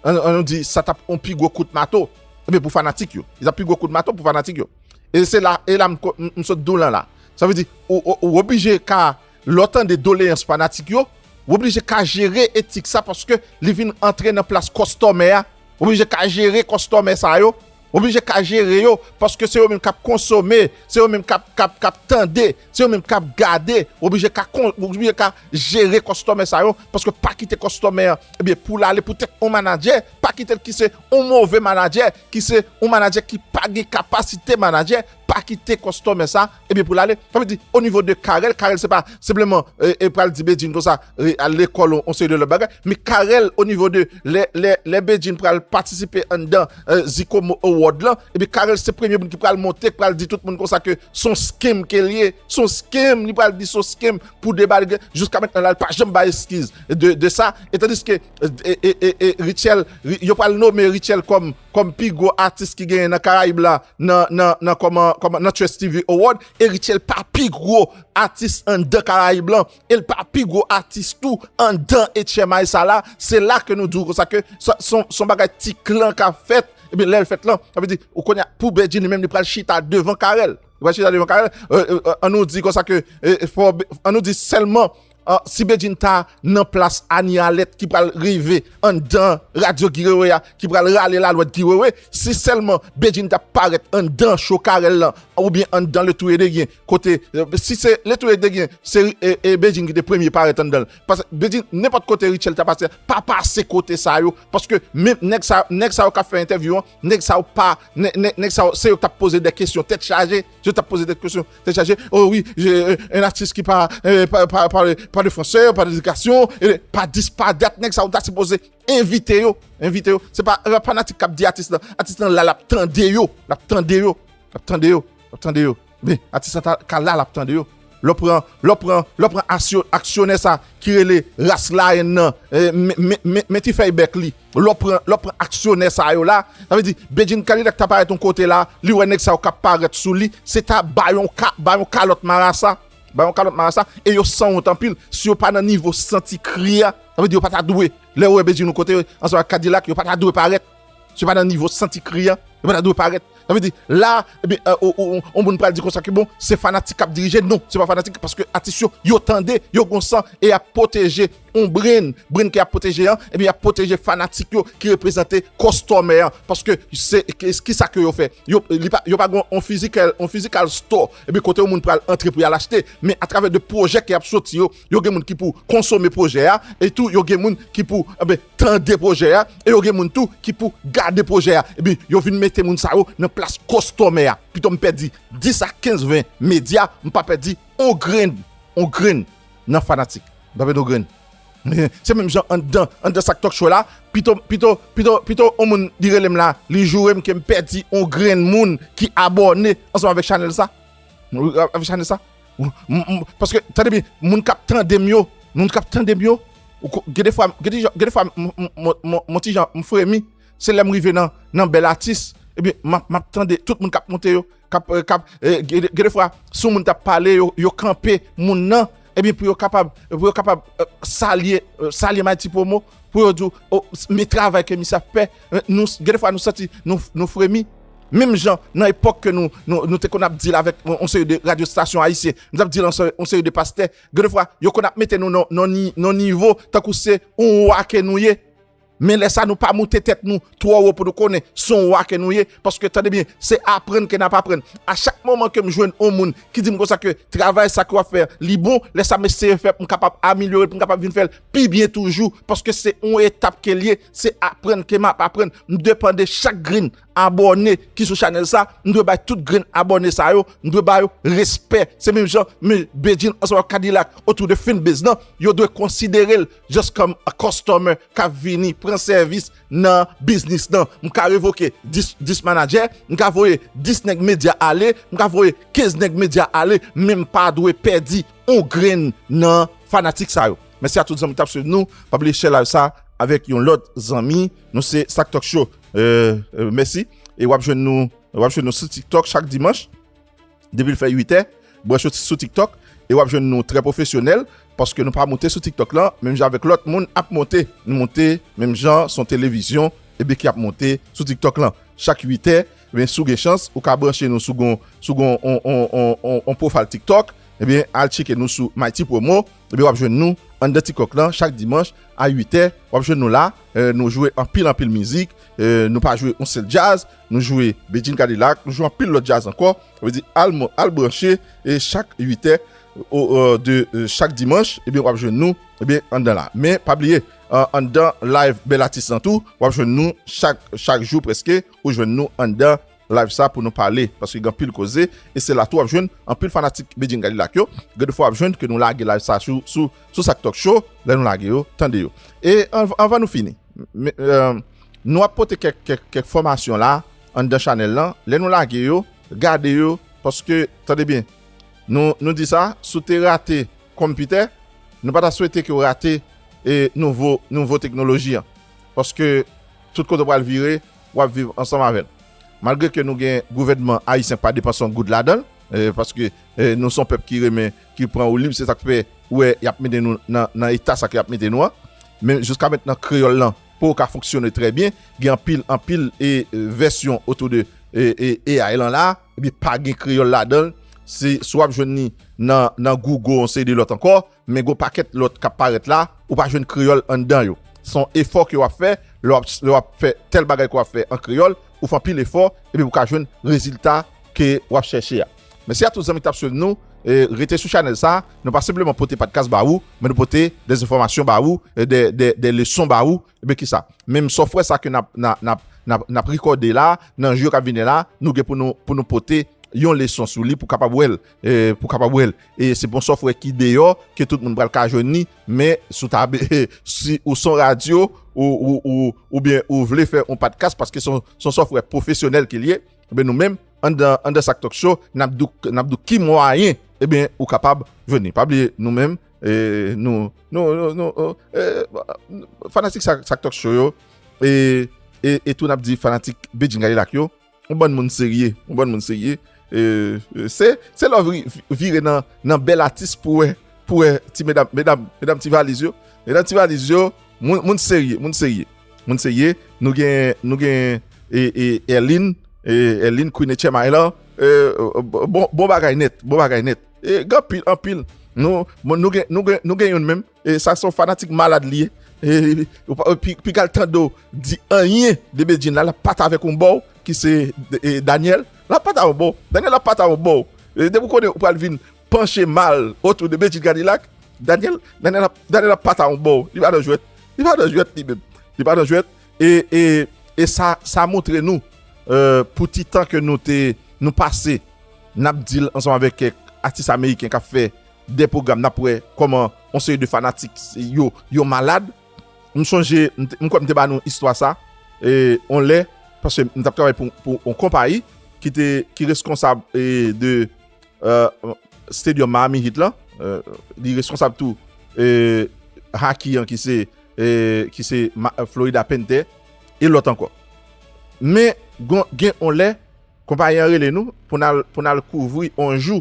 an, an nou di, sa t ap yon pi gwo kout mato. Ebyen, pou fanatik yo. Li t ap pi gwo kout mato pou fanatik yo. E se la, e la m ko- m- m sot di w lan la. Sa vle di, ou, ou, ou oblije ka, lè w tande doleyans fanatik yo, ou oblije ka jere etik sa paske li vin antre nan plas kòstòmè a. Ou oblije ka jere kòstòmè sa yo. Ou oblije ka jere yo, paske se yo menm k ap konsome, se yo menm k ap, k ap, k ap tande, se yo menm k ap gade. Ou oblije ka kon- ou oblije ka jere kòstòmè sa yo, paske pa kite kòstòmè an, ebyen, pou l ale poutèt yon manadjè, pa kite l ki se yon move manadjè, ki se yon manadjè ki pa gen kapasite manadjè, pa kite kòstòmè sa, ebyen, pou l ale. Sa vle di, o nivo de Carel, Carel se pa senpleman, e, e pral di Bedjine konsa, e, al lekòl, on, on seri de lòt bagay, men Carel, o nivo de lè, lè, lè Bedjine pral patisipe anndan, e, Zikomo Award lan, ebyen, Carel se premye moun ki pral monte, ki pral di tout moun konsa ke se yon scam ke l ye, se yon scam, li pral di se yon scam pou debalge, jiska mentnan la, li pa janm bay eskiz de, de sa, e tandiske, e, e, e, e Rutshelle, Ri- yo pral nome Rutshelle kòm, kòm pi gwo atis ki genyen nan Karayib la, nan, nan, nan, kòman, kòman, nan Trace T V Award, e Rutshelle pa pi gwo atis anndan Karayib lan, e l pa pi gwo atis tou anndan H M I sa la, se la ke nou di w konsa ke sa, se yon, se yon bagay ti klan k ap fèt, ebyen, lè l fèt lan, sa vle di, ou konnen, pou Bedjine li menm, li pral chita devan Carel. Li pral chita devan Carel. E, e, e, an nou di konsa ke, e, e, fò, an nou di sèlman, Ah, si Bedjine ta nan plas Anie Alerte ki pral rive anndan radyo Guy Wewe a, ki pral rale lalwèt Guy Wewe, si sèlman Bedjine ta parèt anndan cho Carel lan, oubyen anndan Le Tour et Degien, kote, eh, si se Le Tour et Degien, se, eh, eh, Bedjine ki te premye parèt anndan l. Paske Bedjine, nenpòt kote Rutshelle ta pase, pa pase kote sa yo, paske menm nèg sa, nèg sa yo k ap fè entèvyou an, nèg sa yo pa, nèg, nèg, nèg sa yo, se yo k t ap poze de kesyon tèt chaje, se yo t ap poze de kesyon tèt chaje, oh wi, je, euh, un artiste qui parle, euh, pa, pa, pa, pa de français, pa de éducation, e pa dis pa dat, nèg sa yo ta sipoze envite yo, envite yo. Se pa, euh, fanatik k ap di atis lan, atis lan la, l ap tande yo, l ap tande yo, l ap tande yo, l ap tande yo. Men, atis lan ta, ka la, l ap tande yo. Lè w pran, lè w pran, lè w pran asyo-, aksyonè sa ki rele Ras Layen nan, eh, men, men, men, men ti fèy bèk li. Lè w pran, lè w pran aksyonè sa yo la, sa vle di, Bedjine Cadillac ta parèt yon kote la, li wè nèg sa yo k ap parèt sou li, se ta ba yon ka, ba yon kalòt marasa, ba yon kalòt marasa, e yo sanwont anpil, si yo pa nan nivo santi kri a, sa vle di yo pa ta dwe, lè yo wè Bedjine yon kote, ansanm ak Cadillac, yo pa ta dwe parèt. Se pa nan nivo santi kri a, yo pa ta dwe parèt. Sa vle di, la, ebyen, euh, ou, ou, ou, yon moun pral di konsa ke bon, se fanatik k ap dirije. Non, se pa fanatik, paske atis yo, yo tande, yo gon san, e y ap pwoteje yon brenn, brenn ke y ap pwoteje an, ebyen, y ap pwoteje fanatik yo ki reprezante kòstòmè an. Paske se, ki, kisa ke yo fè? Yo, li pa, yo pa gon, on physical, on physical store, ebyen, kote yon moun pral antre pou y al achte. Men atravè de pwojè ke y ap soti yo, yo gen moun ki pou konsome pwojè a, e tou, yo gen moun ki pou, enben, tande pwojè a, e yo gen moun tou ki pou gade pwojè a. Epi, yo vin mete moun sa yo nan plas kòstòmè a. Pito m pèdi dis a kenz, ven medya, m pa pèdi on grenn, on grenn nan fanatik. M pa pèdi on grenn. Se menm jan anndan, anndan sak talk show la, pito, pito, pito, pito on moun li rele m la, li joure m ke m pèdi on grenn moun ki abòne ansanm avèk chanèl sa. Avèk chanèl sa. M, m, paske, tande byen, moun k ap tande m yo, moun k ap tande m yo, ou ko-, gen de fwa, gen de jan, gen de fwa, m, m, m, m, m, on ti jan, m fremi, se lè m rive nan, nan bèl atis, ebyen, m ap, m ap tande tout moun k ap monte yo, k ap, eh, k ap, eh, gen de, gen de fwa, si yon moun t ap pale, yo, yo kanpe moun nan, ebyen, pou yo kapab, pou yo kapab, eh, salye, eh, salye Mighty Promo, pou yo di w, oh, s-, men travay ke misye ap fè, eh, nou, gen de fwa nou santi, nou, nou fremi. Menm jan, nan epòk ke nou, nou, nou te konn ap deal avèk on, on seri de radyo estasyon ayisyen, nou t ap deal ansanm on seri de pastè, gen de fwa, yo konn ap mete nou nan, nan ni-, nan nivo, tankou se on wa ke nou ye. Men lè sa, nou pa moute tèt nou twò wo pou nou konnen se on wa ke nou ye, paske, tande byen, se apprendre que n ap aprann. A chak moman ke m jwenn on moun ki di m konsa ke travay sa ke w ap fè, li bon, lè sa, m eseye fè pou m kapab amelyore l, pou m kapab vin fè l pi byen toujou, paske se on etap ke l ye, se aprann ke m ap aprann. M depann de chak grenn abòne ki sou chanèl sa, m dwe bay tout grenn abòne sa yo, m dwe ba yo respè. Se menm jan, men Bedjine ansanm ak Cadillac, otou de fanbase nan, yo dwe konsidere l just comme a customer k ap vini pran sèvis nan biznis nan. M ka revoke dis, dis manadjè, m ka voye dis nèg medya ale, m ka voye kenz nèg medya ale, men m pa dwe pèdi on grenn nan fanatik sa yo. Mèsi a tout zanmi k t ap swiv nou. Pa bliye share live sa avèk yon lòt zanmi. Nou se Sak Talk Show. Euh, euh, mèsi. E w ap jwenn nou, w ap jwenn nou sou TikTok chak dimanch. Depi l fè uit è, branche w sou TikTok e w ap jwenn nou trè pwofesyonèl, paske nou pa monte sou TikTok lan, menm jan avèk lòt moun ap monte. Nou monte menm jan, se yon televizyon, epi ki ap monte sou TikTok lan. Chak uit è, ebyen, si w gen chans, ou ka branche nou sou gon, sou gon on, on, on, on, on pwofayl TikTok, ebyen, al tcheke nou sou Mighty Promo, ebyen, w ap jwenn nou anndan TikTok lan chak dimanch a uit è, w ap jwenn nou la, eh, nou jwe anpil, anpil mizik, eh, nou pa jwe on sèl djaz, nou jwe Bedjine Cadillac, nou jwe anpil lòt djaz ankò. Sa vle di, al mo-, al branche, e chak uit è, o, o, de, eh, chak dimanch, ebyen, w ap jwenn nou, ebyen, anndan la. Men, pa bliye, an-, anndan live Bèl Atis lan tou, w ap jwenn nou chak, chak jou prèske, ou jwenn nou anndan live sa pou nou pale, paske gen anpil koze, e se la tou w ap jwenn anpil fanatik Bedjine Cadillac yo. Gen de fwa w ap jwenn ke nou lage live sa sou, sou, sou Sak Talk Show, lè nou lage yo, tande yo. E an-, anvan nou fini, men, euh, nou ap pote kèk, kèk, kèk fòmasyon la, anndan chanèl lan. Lè nou lage yo, gade yo, paske, tande byen, nou, nou di sa, si w te rate konpitè, nou pa ta swete ke w rate, e, nouvo, nouvo teknoloji an. Paske tout kote w pral vire, w ap viv ansanm avè l. Malgre ke nou gen gouvènman ayisyen k pa depanse yon goud ladan l, e, paske, e, nou se yon pèp ki renmen, ki pran woulib, se sa k fè ou wè y ap mete nou nan, nan eta sa ke y ap mete nou an. Men jiska mentnan, kreyòl lan poko ka fonksyone trè byen. Gen anpil, anpil, e, e, vèsyon otou de, e, e, A I lan la, epi pa gen kreyòl ladan l. Si, si w ap jwenn li nan, nan Google, yon seri de lòt ankò, men gon pakèt lòt k ap parèt la, ou pa jwenn kreyòl anndan yo. Se yon efò ke w ap fè, lè w ap, lè w ap fè tèl bagay ke w ap fè an kreyòl, ou fè anpil efò, epi pou w ka jwenn rezilta ke w ap chèche a. Mèsi a tout zanmi k t ap swiv nou, e, rete sou chanèl sa, nou pa senpleman pote podcast ba ou, men nou pote de enfòmasyon ba ou, e, de, de, de leson ba ou, ebyen kisa? Menm software sa ke n ap, n ap, n ap, n ap, n ap rekòde la, nan jou yo k ap vini la, nou gen pou nou, pou nou pote yon leson sou li pou kapab wè l, e, pou kapab wè l. E se bon software ki deyò, ke tout moun pral ka jwenn li, men si w ta be-, si ou son radyo, ou, ou, ou, oubyen ou vle fè yon podcast, paske se yon, se yon software pwofesyonèl ke l ye, ebyen nou menm, anndan, anndan Sak Talk Show, n ap di w, n ap di w ki mwayen, ebyen ou kapab jwenn li. Pa bliye, nou menm, e, nou, nou, nou, nou, e, fanatik Sak, Sak Talk Show yo, e, e, e tou n ap di fanatik Bedjine Cadillac yo, yon bann moun serye, yon bann moun serye. E, e, se, se lè w vi-, vire nan, nan bèl atis pou wè, pou wè ti medam, medam, medam ti valiz yo. Medam ti valiz yo, moun, moun serye, moun serye. Moun serye, nou gen, nou gen, e, e, Erline, e, Erline Queen H M I la, e, bon, bon bagay nèt, bon bagay nèt. E, gen anpil, anpil. Nou, bon, nou gen, nou gen, nou gen youn menm. E sa se yon fanatik malad li ye. E, ou pa, pi, piga l tande w di anyen de Bedjine la, l ap pati avèk yon bò w, ki se, e, Daniel. L ap pati avèk yon bò w. Daniel ap pati avèk yon bò w. E, depi w konnen ou pral vin panche mal otou de Bedjine Cadillac, Daniel, Daniel ap, Daniel ap pati avèk yon bò w. Li pa nan jwèt. Li pa nan jwèt li menm. Li pa nan jwèt. E, e, e sa, sa montre nou, e, pou ti tan ke nou te, nou pase, n ap deal ansanm avèk kèk atis ameriken k ap fè de pwogram, n ap wè kòman yon seri de fanatik yo, yo malad. M sonje, m te, m kwè m te ba nou istwa sa, e, yon lè, paske m t ap travay pou, pou yon konpayi ki te, ki reskonsab, e, de, e, Stadium Miami Heat la, e, li reskonsab tou, e, hockey an ki se, e, ki se Ma-, Florida Panthers, e lòt ankò. Men, gon-, gen yon lè, konpayi an rele nou pou n al, pou n al kouvri yon jou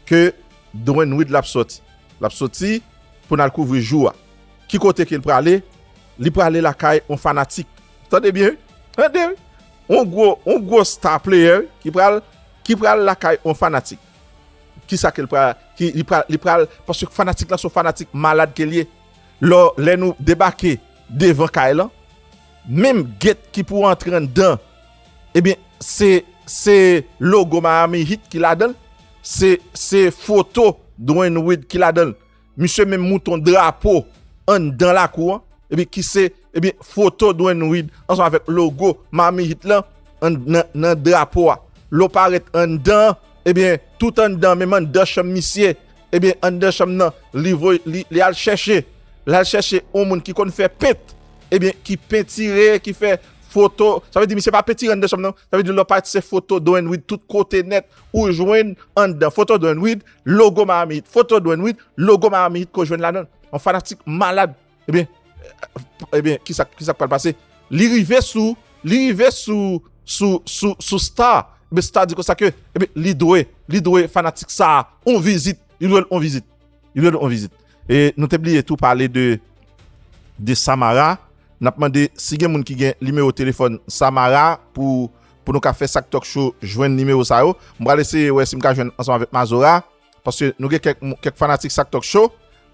ke Dwayne Wade l ap sòti. L ap sòti pou n al kouvri jou a. Ki kote ke l prale? Li prale lakay yon fanatik. Tande byen, wi. Tande, wi. Yon gwo, yon gwo star player, wi, ki pral, ki pral lakay yon fanatik. Kisa ke l pral, ki, li pral, li pral, paske fanatik la se yon fanatik malad ke l ye. Lò, lè nou debake devan kay lan, menm gate ki pou antre anndan, ebyen, se, se logo Miami Heat ki ladan l, se, se foto Dwayne Wade ki ladan l. Misye menm moute yon drapo anndan lakou an, epi ki se, ebyen, foto Dwayne Wade ansanm avèk logo Miami Heat lan an-, nan, nan drapo a. Lè w parèt anndan, ebyen, tout anndan, menm anndan chanm misye, ebyen, anndan chanm nan, li voye, li, li al chèche, li al chèche yon moun ki konn fè pent, ebyen, ki pentire, ki fè foto. Sa vle di, misye pa pentire anndan chanm nan. Sa vle di, lè w parèt, se foto Dwayne Wade tout kote nèt, ou jwenn anndan. Foto Dwayne Wade, logo Miami Heat. Foto Dwayne Wade, logo Miami Heat ke w jwenn ladan l. Yon fanatik malad. Ebyen, ebyen, kisa, kisa k pral pase? Li rive sou, li rive sou, sou, sou, sou Star. Ebyen, Star di konsa ke, ebyen, li dwe, li dwe fanatik sa a yon vizit. Li dwe l yon vizit. Li dwe l yon vizit. E nou te bliye tou pale de, de Samara. N ap mande si gen moun ki gen nimewo telefòn Samara pou, pou nou ka fè Sak Talk Show jwenn nimewo sa yo. M pral eseye wè si m ka jwenn ansanm avèk Mazora. Paske nou gen kèk, kèk fanatik Sak Talk Show,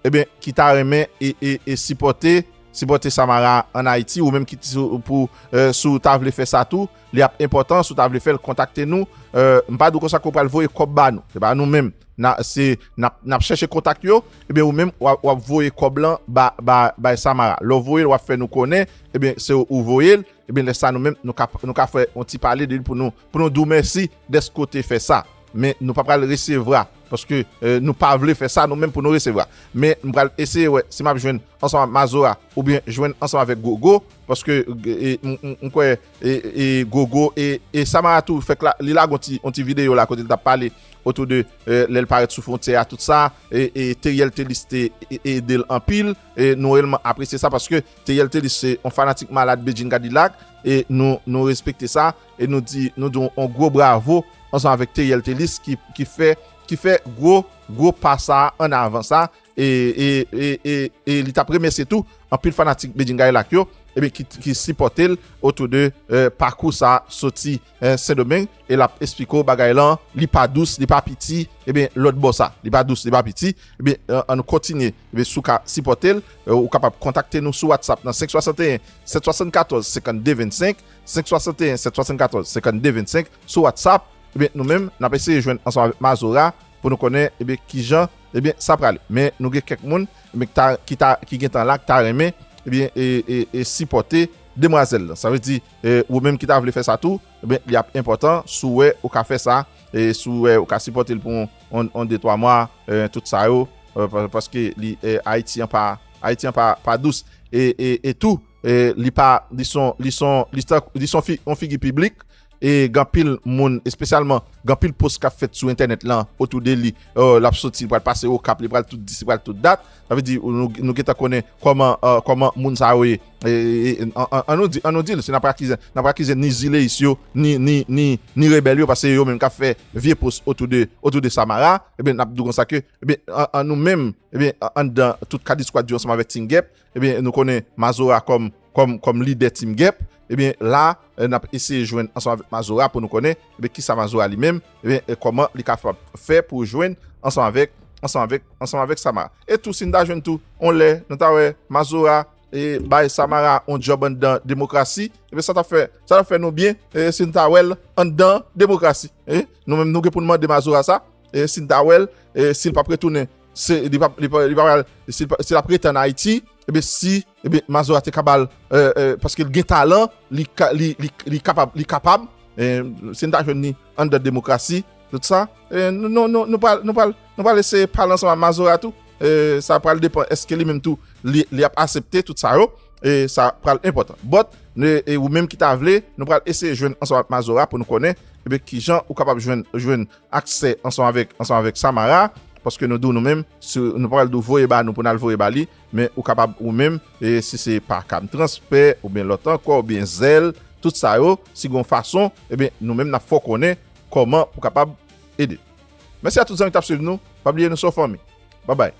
ebyen, ki ta renmen e, e, e sipòte, sipòte Samara ann Ayiti, ou menm ki sou, pou, e, si w ta vle fè sa tou, li ap enpòtan, si w ta vle fè l, kontakte nou. E, m pa di w konsa ke w pral voye kòb ba nou. Se pa nou menm. Na, se, n ap, n ap chèche kontak yo, ebyen, ou menm, w ap, w ap voye kòb lan ba, ba, bay Samara. Lè w voye l, w ap fè nou konnen, ebyen, se ou, ou voye l, ebyen, lè sa nou menm, nou ka, nou ka fè yon ti pale de li pou nou, pou nou di w mèsi dèske w te fè sa. Men nou pa pral resevwa, paske, e, nou pa vle fè sa nou menm pou nou resevwa. Men m pral eseye wè si m ap jwenn ansanm ak Mazora oubyen jwenn ansanm avèk Gogo, paske, e, m, m, m kwè, e, e, Gogo, e, e Samara tou, fèk la, li lage yon ti, yon ti videyo la kote l t ap pale otou de, e, lè l parèt sou fwontyè a, tout sa, e, e Teriel Telis te, e, e, ede l anpil, e nou reyèlman apresye sa paske Teriel Telis se yon fanatik malad Bedjine Cadillac, e nou, nou respekte sa, e nou di, nou di yon, yon gwo bravo ansanm avèk Teriel Telis ki, ki fè, ki fè gwo, gwo pa sa a ann avan sa, e, e, e, e, e li t ap remèsye tou anpil fanatik Bedjine Cadillac yo, ebyen, ki, ki sipòte l otou de, eh, pakou sa soti, eh, Sendomeng, e l ap esplike w bagay lan, li pa dous, li pa piti, ebyen, lòt bò sa, li pa dous, li pa piti, ebyen, an, an nou kontinye, ebyen, si w ka sipòte l, eh, ou kapab kontakte nou sou WhatsApp nan senk swasanteyen, sèt swasannkatòz, senkannde vennsenk, senk swasanteyen, sèt swasannkatòz, senkannde vennsenk, sou WhatsApp, ebyen, nou menm, n ap eseye jwenn ansanm avèk Mazora pou nou konnen, ebyen, kijan, ebyen, sa prale. Men nou gen kèk moun, ebyen, ki ta, ki ta, ki gentan la, ki ta renmen, ebyen, e, e, e sipòte demwazèl lan. Sa vle di, e, ou menm ki ta vle fè sa tou, ebyen, li ap enpòtan, si w wè ou ka fè sa, e si w wè ou ka sipòte l pou yon, yon, yon de twa mwa, e, tout sa yo, e, pa-, paske li, e, Ayiti an pa, Ayiti an pa, pa dous. E, e, e tou, e, li pa, li son, li son, li son, li son fi-, yon figi piblik, e gen anpil moun, espesyalman, gen anpil post k ap fèt sou entènèt lan, otou de li, e, l ap soti, li pral pase Okap, li pral tout dis, li pral tout dat. Sa vle di, nou, nou gentan konnen kòman, e, kòman moun sa yo ye. E, e, e, an, an, an nou di, an nou di l, si n ap akize, n ap akize ni zileyis yo, ni, ni, ni, ni rebèl yo, paske yo menm k ap fè vye post otou de, otou de Samara, ebyen, n ap di w konsa ke, ebyen, an, an nou menm, ebyen, an, anndan tout Kadiskwad yo ansanm avèk Team Gep, ebyen, nou konnen Mazora kòm, kòm, kòm lidè Team Gep, ebyen, la, e, n ap eseye jwenn ansanm avèk Mazora pou nou konnen, ebyen, kisa Mazora li menm, ebyen, e kòman li kapab fè pou jwenn ansanm avèk, ansanm avèk, ansanm avèk Samara. E tou, si n ta jwenn tou, yon lè, nou ta wè Mazora, e, bay Samara yon djòb anndan demokrasi, ebyen, sa t ap fè, sa t ap fè nou byen, e, si n ta wè l anndan demokrasi. E, nou menm, nou gen pou n mande Mazora sa, e, si n ta wè l, e, si l p ap retounen, se, li p ap, li p ap, li p ap, si l p ap, si l ap rete ann Ayiti, ebyen, si, ebyen, Mazora te ka ba l, e, e, paske l gen talan, li ka, li, li, li kapab, li kapab, e, si n ta jwenn li anndan demokrasi, tout sa, e, nou, nou, nou, nou pral, nou pral, nou pral eseye pale ansanm ak Mazora tou, e, sa pral depann, èske li menm tou, li, li ap aksepte tout sa yo, e, sa pral enpòtan. But, e, e ou menm ki ta vle, nou pral eseye jwenn ansanm ak Mazora pou nou konnen, ebyen, kijan ou kapab jwenn, jwenn aksè ansanm avèk, ansanm avèk Samara, paske nou di w nou menm, si nou pral di w voye ba nou pou n al voye ba li, men ou kapab ou menm, e si se pa Cam Transfert, oubyen lòt ankò, oubyen Zelle, tout sa yo, si gon fason, ebyen, nou menm n ap fè w konnen kòman pou kapab ede. Mèsi a tout zanmi k t ap swiv nou, pa bliye nou se yon fanmi. Babay.